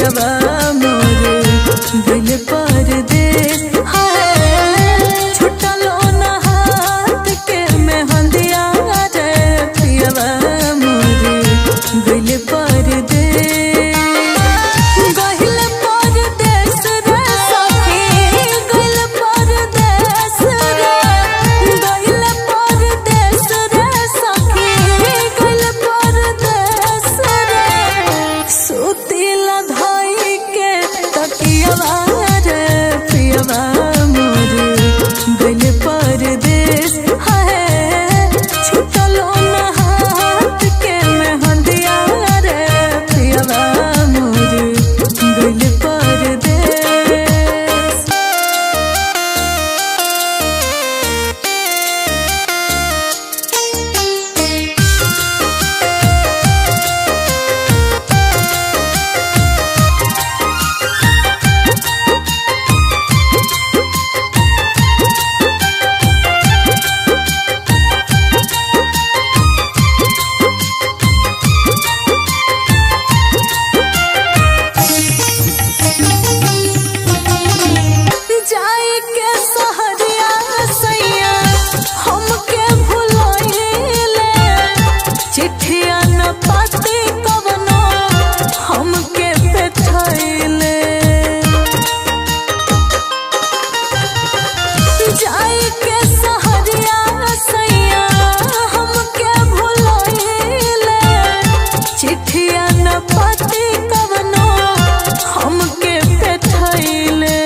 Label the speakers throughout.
Speaker 1: पियवा मोरे गइल परदेस। हाय छुटलो ना हाथ के मेहंदिया रे पियवा मोरे गइल परदेस। गइल परदेस रे सखी, गइल परदेस रे, गइल परदेस रे सखी, गइल परदेस रे। सुतिला धाई के तकियवा रे पियवा मोरे गइल परदेस। हाय छुटलो ना हाथ के मेहंदिया रे पियवा मोरे गइल परदेस। जाई के सहरिया सैया हमके भुलाइले, चिट्ठिया न पाती कवनो हमके पेठैले। जाई के सहरिया सैया हमके भुलाइले, चिट्ठिया न पाती कवनो हमके पेठैले।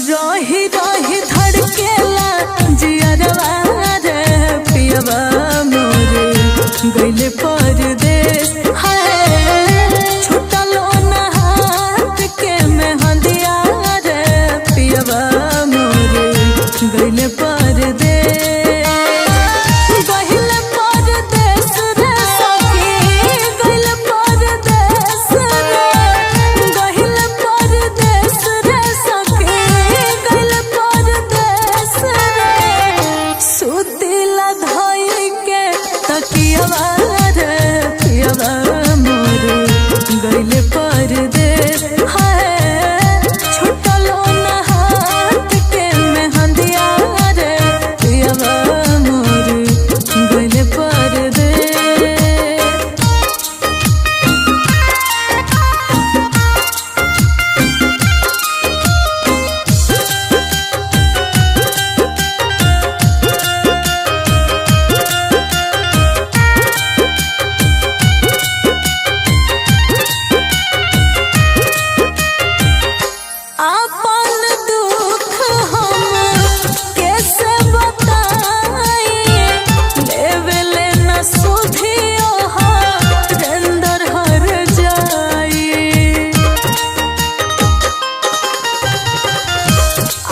Speaker 1: रही रही धड़केला जियरवा रे पियवा मोरे गइल परदेस। हाय छुटलो ना हाथ के मेहंदिया रे पियवा मोरे गइल परदेस। गइल परदेस रे सखी, गइल परदेस रे, गइल परदेस रे सखी, गइल परदेस रे। सुतिला धाई के तकियवा रे पियवा मोरे गइल परदेस। हाय छुटलो ना हाथ के मेहंदिया रे पियवा मोरे गइल परदेस। आपन दुख हम कैसे बताई, लेवेले न सुधियो हरेंदर हर जाई।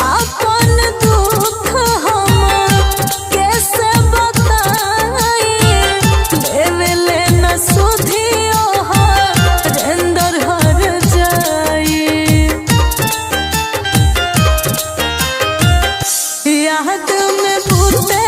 Speaker 1: आपन दुख हम कैसे बताई, लेवेले न सुधियो हरेंदर हर जाई। याद में भूते